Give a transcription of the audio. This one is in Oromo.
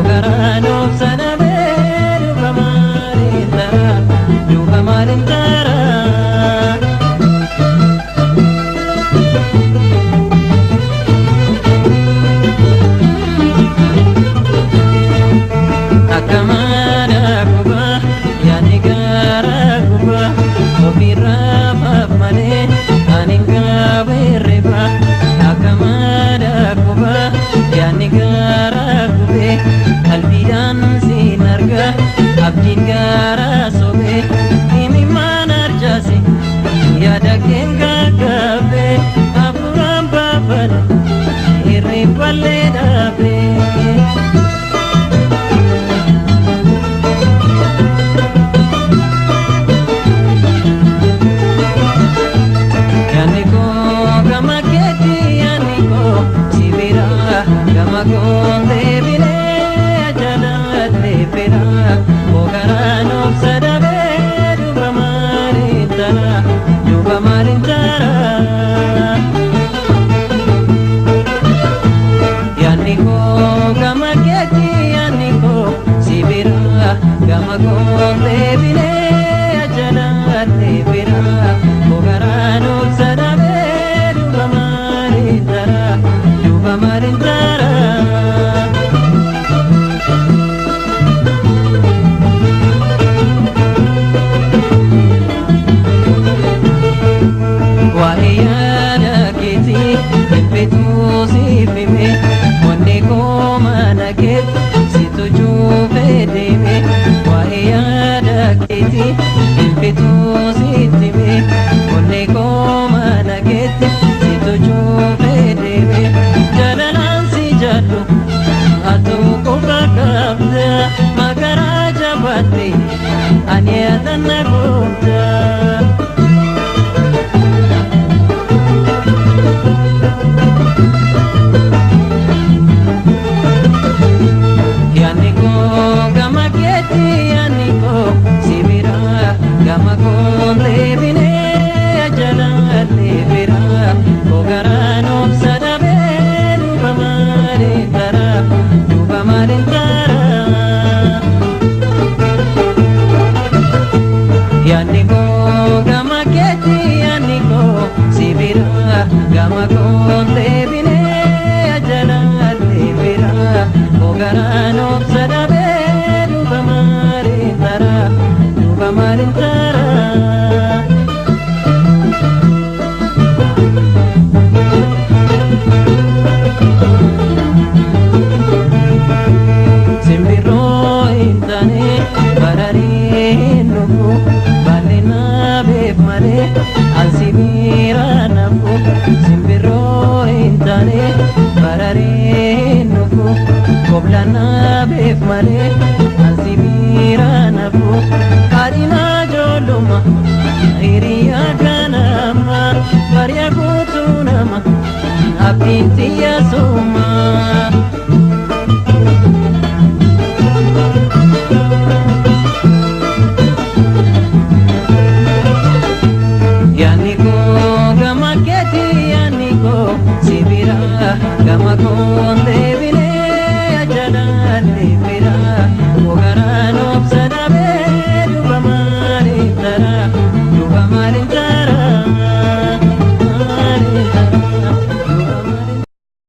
Ogaraan obsa dhabee duuba maaliin tara, duuba maaliin tara. Akka mana gubaa yaani gara gubaa ofirraa baaf malee ani qabu hirriba. Akka mana gubaa yaani gara gubee qalbiidhaan siin arga abdiin gara sobee himimmaan arjaase yaada keen gaggabee hafuuraan baafadhe hirriballee dhaabee. Yaani koo gama keetti, yaani koo si bira gama koo deebinee jaalladhe fira. Ogaraan obsa dhabee duuba maaliin tara, duuba maaliin tara. Yaani koo gama keetti, yaani koo si bira gama koo deebinee jaalladhe fira. Ogaraan obsa dhabee duuba maaliin tara, duuba maaliin tara. Waa'ee yaada keetii hinfeetuu siif hime, onnee koo mana keetti situ cuufee deeme. Waa'ee yaada keetii hinfeetuu sitti hime, onnee koo mana keetti situ cuufee deeme. Jaalalaan si jaallu atuu qofa qabda, makaraa jabaatte ani yaadanna goota. Yaani koo gama keetti, yaani koo si bira gama koo deebinee jaalladhe fira. Ogaraan obsa dhabee duuba maaliin tara, duuba maaliin tara. Yaani koo gama keetti, yaani koo si bira gama koo deebinee jaalladhe fira. Ogaraan obsa dhabee duuba maaliin tara, duuba maaliin tara. Simbirroo hin taane bararii hin dhufu, bal'ina beef malee ansi bira nafu. Simbirroo hin taane bararii hin dhufu, koblana beef malee ansi bira nafu. Kaadhima ijoolluma hiriyaa kanama bari'a guutuu nama abdiin xiyya suma.